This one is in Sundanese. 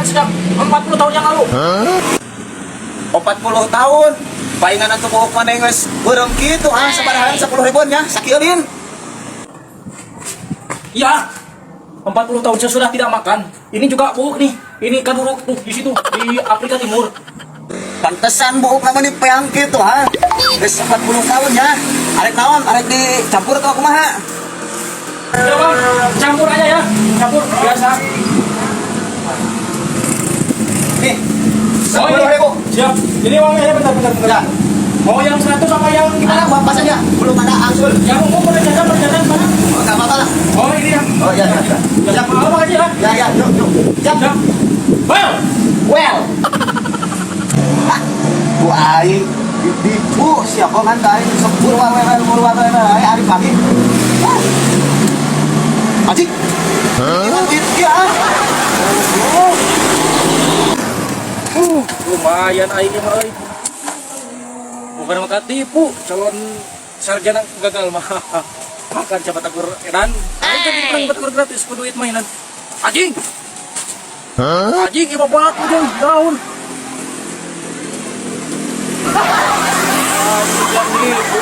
sejak 40 tahun yang lalu. 40 tahun. Paingan atuh buuk maneh geus beureum kitu ah, sabarahan 10 ribuan ya, sakieu. Ya, 40 tahun saya sudah tidak makan. Ini juga buuk nih. Ini kaduruk tuh di situ di Afrika Timur. Pantesan buuk mani peang kitu ha. Geus 40 tahun ya. Arek naon? Arek dicampur atau kumaha? Ya bang, campur aja ya. Campur biasa. Nih. Oh, 10 ini. Ribu. Siap. Ini uangnya ya, bentar, bentar, bentar. Ya. Mau yang 100 apa yang Gimana buat pas aja? Belum ada angsul. Yang umum boleh jajan, boleh jajan mana? Oh, enggak apa-apa lah. Oh, ini yang. Oh iya iya. Iya. Siap. Apa aja ya? Ya ya, yuk yuk. Siap. Siap. Well, Well. Hah, ku aing ditipu siapa kan ka aing sok buruan we buruan we we ari pagi. Hah. Anjing. Hah? Duit ya. Oh. Lumayan aing mah euy. Bukan maka tipu, calon sarjana gagal mah. Makan coba tagur edan. Aing kan menang batagor gratis ku duit mainan. Anjing. Anjing ieu mah batu jeung daun. Ah, nipu.